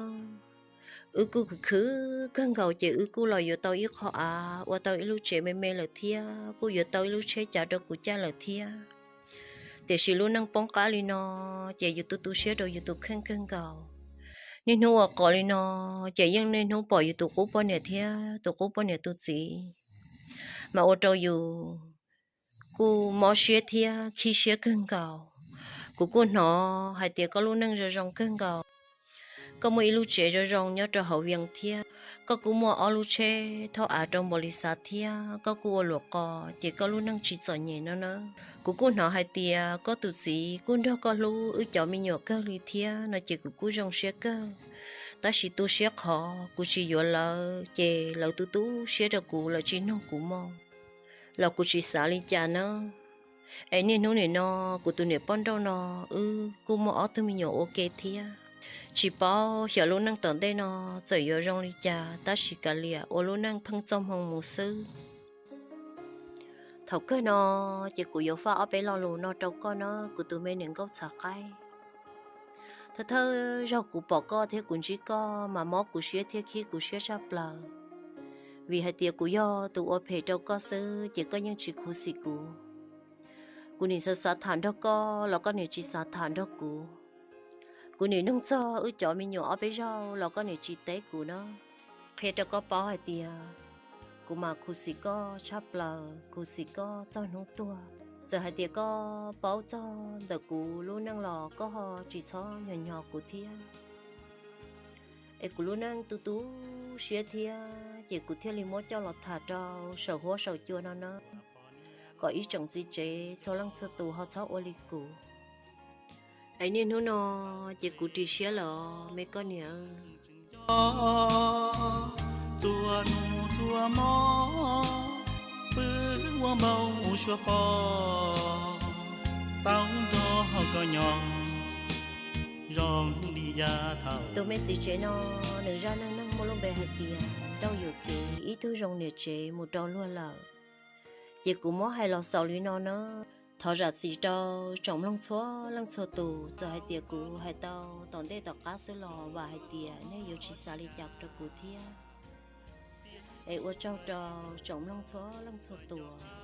wb kuj khwv khwv kawg nkaus ces wb kuj los yuav tau ib qho av, ua tau ib lub tsev me me lawm thiab, kuj yuav tau ib lub tsheb cav rau kuv caij lawm thiab. Tiam sis lub neej poob qab li no, ces yus tu tu siab rau yus tus kheej kawg nkaus. Niaj hnub ua qos li no, ces yeej niaj hnub pom yus tus qub poj niam thiab tus qub poj niam tus txiv, mas ua rau yus kuj mob siab thiab khib siab kawg nkaus. Kuv kuj hnov hais tias koj lub neej zoo zoo kawg nkaus. Koj muaj ib lub tsev zoo zoo nyob rau hauv Vias thiab, koj kuj muaj ob lub tsheb thob av rau npaum li xav thiab, koj kuj ua luam qos ces koj lub neej tsis txom nyem no na. Kuv kuj hnov hais tias koj tus txiv kuj nrog koj hlub wb cov me nyuam kawg li thiab no ces kuv kuj zoo siab kawg. Tab sis tu siab qhov kuv tsis yuav lawv ces lawv tu tu siab rau kuv, lawv tsis nug kuv moo los kuv tsis xav li cas na. Es niaj hnub nim no kuv tus niam poj nrauj no wb kuj muaj ob tug me nyuam ua ke thiab. Tsis paub xyov lub neej tom ntej no txawm yuav zoo li cas, tab sis kav liam ua lub neej pheej txoj hmoo mus xwb. Thaum kawg no ces kuv yuav faj ob peb lo lus no rau koj na kuv tus me niam nkauj txhav qaib. Thawj thawj zaug kuv pom koj thiab kuv ntsib koj mas mob kuv siab thiab khib kuv siab tshaj plaws, vim hais tias kuv yog tus ua phem rau koj xwb ces koj yeej tsis khuv xim kuv. Kuv nim xav xav tham nrog koj los koj nim tsis xav tham nrog kuv. Kuv nim nug txog wb cov me nyuam ob peb zaug los koj nim tsis teb kuv na. Qhia rau koj paub hais tias kuv mas khuv xim koj tshaj plaws, khuv xim koj txog hnub tuag. Txawm hais tias koj paub txog ntawm kuv lub neej los koj ho tsis txhob nyos nyos kuv thiab. Es kuv lub neej tu tu siab thiab ces kuv thiaj li muab coj los tham rau saum huab saum cua no na, kom ib tsoom txiv tsev txhua leej txhua tus ho txhob ua li kuv. Es niaj hnub no ces kuv ris siab lawm os me koj niam. Txhua hnub txhua hmo pw ua npau suav pom tau nrog koj nyob zoo li yav thaum. Tus me txiv tsev no nws zaj neej neeg muaj lub npe hais tias Nrauj Yuam Kev ib tug zoo niam tsev mus rau luag lawm. Ces kuv muab hais los xaus li no na. Thov zam txim rau tsoom mloog txhua leej txhua tus, txawm hais tias kuv hais tau tom ntej tom qab xwb los vam hais tias nej yuav tsis xav li cas rau kuv thiab. Es ua tsaug rau tsoom mloog txhua leej txhua tus.